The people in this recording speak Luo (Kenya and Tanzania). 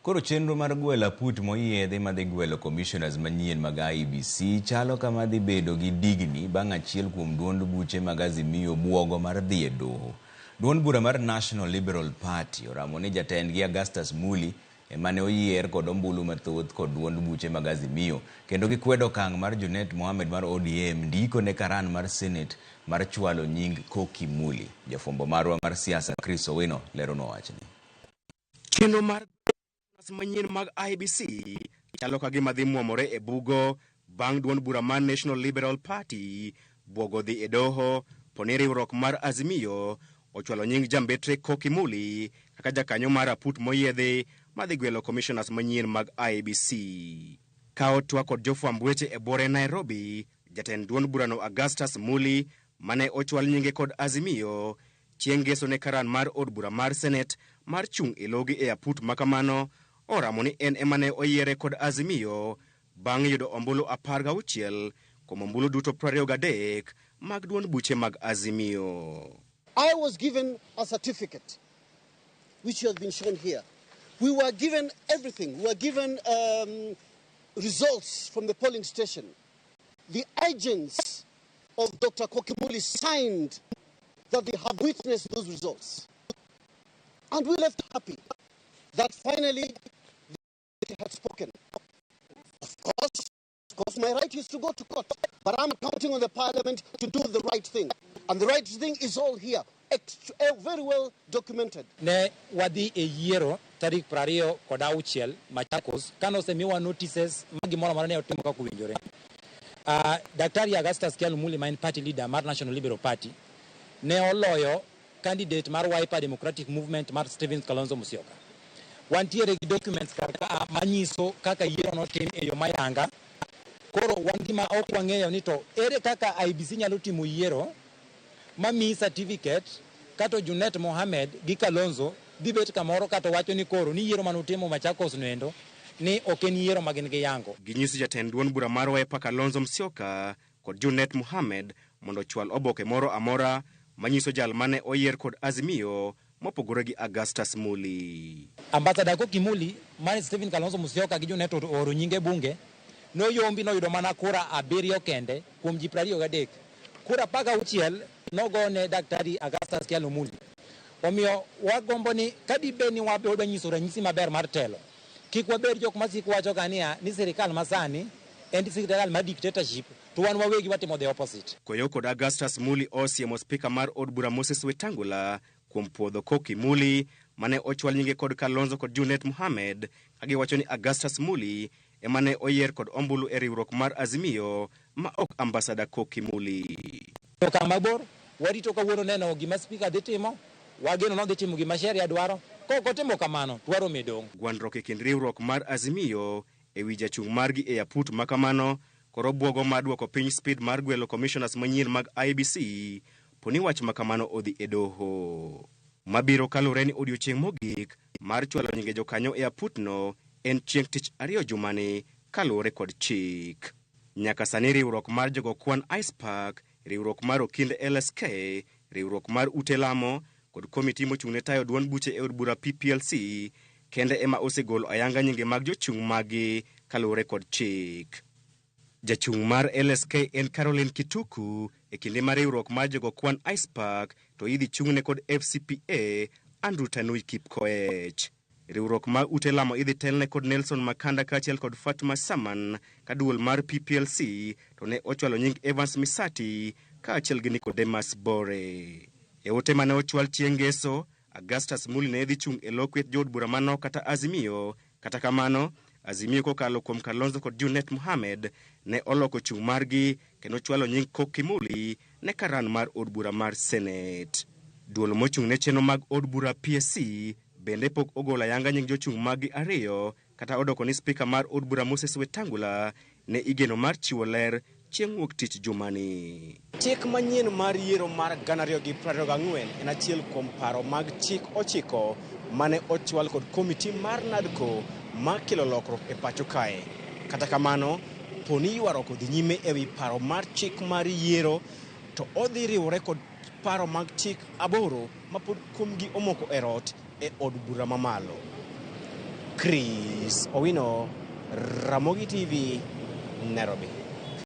Koro chenro mar gwelo aput moyiedhi madhi gwelo commissioners manyien mag IEBC chalo kama dhi bedo gi digni bang' achiel kuom duond buche mag Azimio buogo mar dhi e doho. Duond bura mar National Liberal Party oramo ni jatendgi Augustus Muli emane oyier kod ombulu mathoth kod duond buche mag Azimio kendo gikwedo okang' mar Junet Mohamed mar ODM ndiko ne karan mar Senate mar chwalo nying Koki Muli. Jafwambo marwa mar siasa Chris Owino leronwa wachni. Chenro mar manyien mag IEBC chalo ka gima dhi mwomore e bugo bang' duond bura mar National Liberal Party buogo dhi e doho poni riwruok mar Azimio ochwalo nying jambetre Koki Muli kaka jakanyo mar aput moyiedhi madhi gwelo commissioners manyien mag IEBC. Ka otwak kod jofwamb weche e buore Nairobi, jatend duond burano Augustus Muli mane ochwal nyinge kod Azimio chieng' ngeso ne karan mar od bura mar Senate mar chung' e logi e aput makamano oramo ni en ema ne oyiere kod Azimio bang' yudo ombulu 16 kuom ombulu duto 23 mag duond buche mag Azimio. I was given a certificate which has been shown here. We were given everything. We were given results from the polling station. The agents of Dr. Koki Muli signed that they have witnessed those results. And we left happy that finally they had spoken. Of course, my right is to go to court, but I'm counting on the parliament to do the right thing. And the right thing is all here, very well documented. Ne wadhi e yiero tarik 26 Machakos kanosemiwa notices ma gimoro amora ne otimo kaka owinjore. Daktari Augustus Kyalo Muli ma en party leader mar National Liberal Party ne oloyo candidate mar Wiper Democratic Movement mar Stephen Kalonzo Musyoka. Wantiere gi documents kar ka manyiso kaka yiero notim e yo mayanga. Koro wan gima ok wang'eyo ni to ere kaka IEBC nyalo timo yiero mamiyi certificate kato Junet Mohamed gi Kalonzo dhi bet kamoro kato wacho ni koro ni yiero manutimo Machakos noendo ni ok en yiero ma gin giyango. Ginyiso jatend duond bura mar Wiper Kalonzo Musyoka kod Junet Mohamed mondo ochwal oboke moro amora manyiso jal mane oyier kod Azimio mopogore gi Augustus Muli. Ambassador Koki Muli mane Stephen Kalonzo Musyoka gi Junet ooro nyinge bunge noyombi noyudo mana kura 7 kende kuom ji 23. Kura 16 nogone Daktari Augustus Kyalo Muli. Omiyo wagombo ni kadibed ni wadwa nyiso ranyisi maber mar telo, kik wabed jok masiko wacho ka niya ni sirikal masani en sirikal mar dictatorship to wan wawegi watimo the opposite. Koyo kod Augustus Muli osiemo spika mar od bura Moses Wetangula kuom puodho Koki Muli mane ochwal nyinge kod Kalonzo kod Junet Mohamed ka giwacho ni Augustus Muli ema ne oyier kod ombulu e riwruok mar Azimio ma ok ambasada Koki Muli. Okang' mabor warito kawuono neno gima spika dhi timo, wageno ni odhi timo gima sheria dwaro, kok otimo kamano to waromo e dong'. Gwandruok e kind riwruok mar Azimio e wi jachung' margi e aput makamano koro buogo mar duoko piny speed mar gwelo commissioners manyien mag IEBC poni wach makamano odhi e doho. Mabiro kalure ni odiochieng' mogik mar chwalo nyinge jokanyo e aputno en chieng' tich ariyo jumani kaluwore kod chik. Nyaka sani riwruok mar jogo kwan ICPAK, riwruok mar Okinde LSK, riwruok mar Ute Lamo kod komiti mochung'ne tayo duond buche e od bura PPLC kende ema osegolo ayanga nyinge mag jochung' maggi kaluwore kod chik. Jachung' mar LSK en Caroline Kituku e kinde ma riwruok mar jogo kwan ICPAK to idhi chung'ne kod FCPA Andrew Tanui Kipkoech. Riwruok mar Ute Lamo idhi telne kod Nelson Makanda kaachiel kod Fatma Saman ka duol mar PPLC to ne ochwalo nying Evans Misati kaachiel gi Nicodemus Bore. E ote mane ochwal chieng' ngeso, Augustus Muli ne dhi chung' e lo kweth jood bura manok kata Azimio. Kata kamano, Azimio kokalo kuom Kalonzo kod Junet Mohamed ne oloko chung' margi kendo chwalo nying Koki Muli ne karan mar od bura mar Senate. Duol mochung' ne chenro mag od bura PSC bende pok ogolo ayanga nying jochung' maggi ariyo kata odoko ni spika mar od bura Moses Wetangula ne igeno mar chiwo ler chieng' wuok tich jumani. Chik manyien mar yiero mar 2024 en achiel kuom paro mag chik 9 mane ochwal kod komiti mar NADCO mar kelo lokruok e pacho kae. Kata kamano, poni ywaruok odhi nyime ewi paro mar chik mar yiero to odhi riwore kod paro mag chik 8 mapod kuomgi omoko e rot e od bura mamalo. Chris Owino, Ramogi TV, Nairobi.